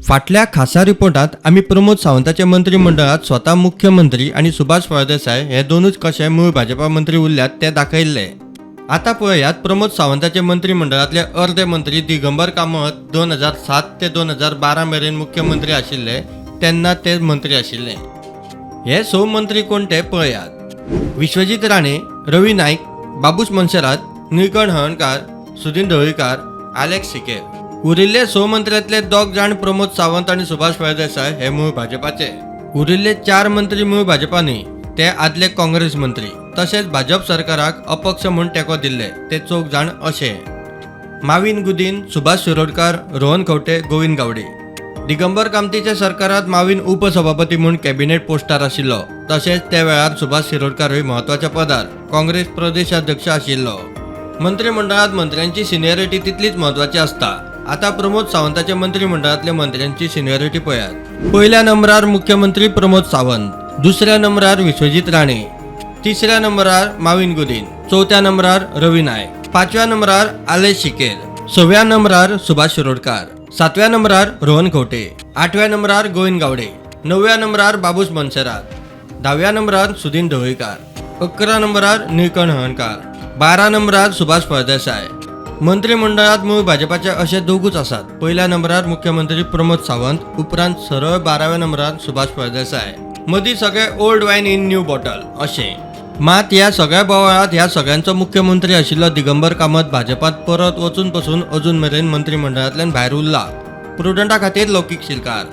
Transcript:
फाटल्या खासा रिपोर्टांत आमी प्रमोद सावंताच्या मंत्रिमंडळात स्वता मुख्यमंत्री आनी सुभाष फळदेसाय हे दोनूच कशे मूळ भाजपा मंत्री उरल्यात ते दाखयल्ले. आता पळयात प्रमोद सावंताच्या मंत्रिमंडळातले अर्दे मंत्री दिगंबर कामत 2007 ते 2012 मेरेन मुख्यमंत्री आशिल्ले तेन्ना ते मंत्री आशिल्ले. हे स मंत्री कोण ते पळयात: विश्वजीत राणे, रवी नाईक, बाबूश मोन्सेरात, निळकंठ हळर्णकार, सुदीन ढवळीकार, आलेक्स सिकेर. उरिल्ले स मंत्र्यांतले दोग जाण प्रमोद सावंत आनी सुभाष फळदेसाय हे मूळ भाजपाचे. उरिल्ले चार मंत्री मूळ भाजपा न्ही, ते आदले काँग्रेस मंत्री तशेंच भाजप सरकाराक अपक्ष म्हूण तेंको दिल्ले. ते चौग जाण अशे: माविन गुदीन, सुभाष शिरोडकार, रोहन खंवटे, गोविंद गावडे. दिगंबर कामतीच्या सरकारात माविन उपसभापती म्हूण कॅबिनेट पोस्टार आशिल्लो. तशेंच त्या वेळार सुभाष शिरोडकारूय म्हत्वाच्या पदार काँग्रेस प्रदेशाध्यक्ष आशिल्लो. मंत्रिमंडळात मंत्र्यांची सिनियरिटी तितलीच म्हत्वाची आसता. आता प्रमोद सावंताच्या मंत्रिमंडळातल्या मंत्र्यांची सिनियरिटी पळयात. पयल्या नंबरार मुख्यमंत्री प्रमोद सावंत, दुसऱ्या नंबरार विश्वजीत राणे, तिसऱ्या नंबरार माविन गुदीन, चवथ्या नंबरार रवी नायक, पांचव्या नंबरार आलेश सिकेर, सव्या नंबरार सुभाष शिरोडकार, सातव्या नंबरार रोहन खंवटे, आठव्या नंबरार गोविंद गावडे, णवव्या नंबरार बाबूश मोन्सेरात, धाव्या नंबरार सुदीन ढवळीकार, 11 नंबरार निळकंठ हळर्णकार, 12 नंबरार सुभाष फळदेसाय. मंत्रिमंडळात मूळ भाजपाचे अशे दोगूच आसात. पयल्या नंबरार मुख्यमंत्री प्रमोद सावंत, उपरांत सरळ 12व्या नंबरार सुभाष फळदेसाय. मदीं सगळे old wine in new bottle अशें. मात ह्या सगळ्या बोवाळात ह्या सगळ्यांचो मुख्यमंत्री आशिल्लो दिगंबर कामत भाजपात परत वचून पसून अजून मेरेन मंत्रिमंडळांतल्यान भायर उरला. प्रुडंटा खातीर लौकीक शिलकार.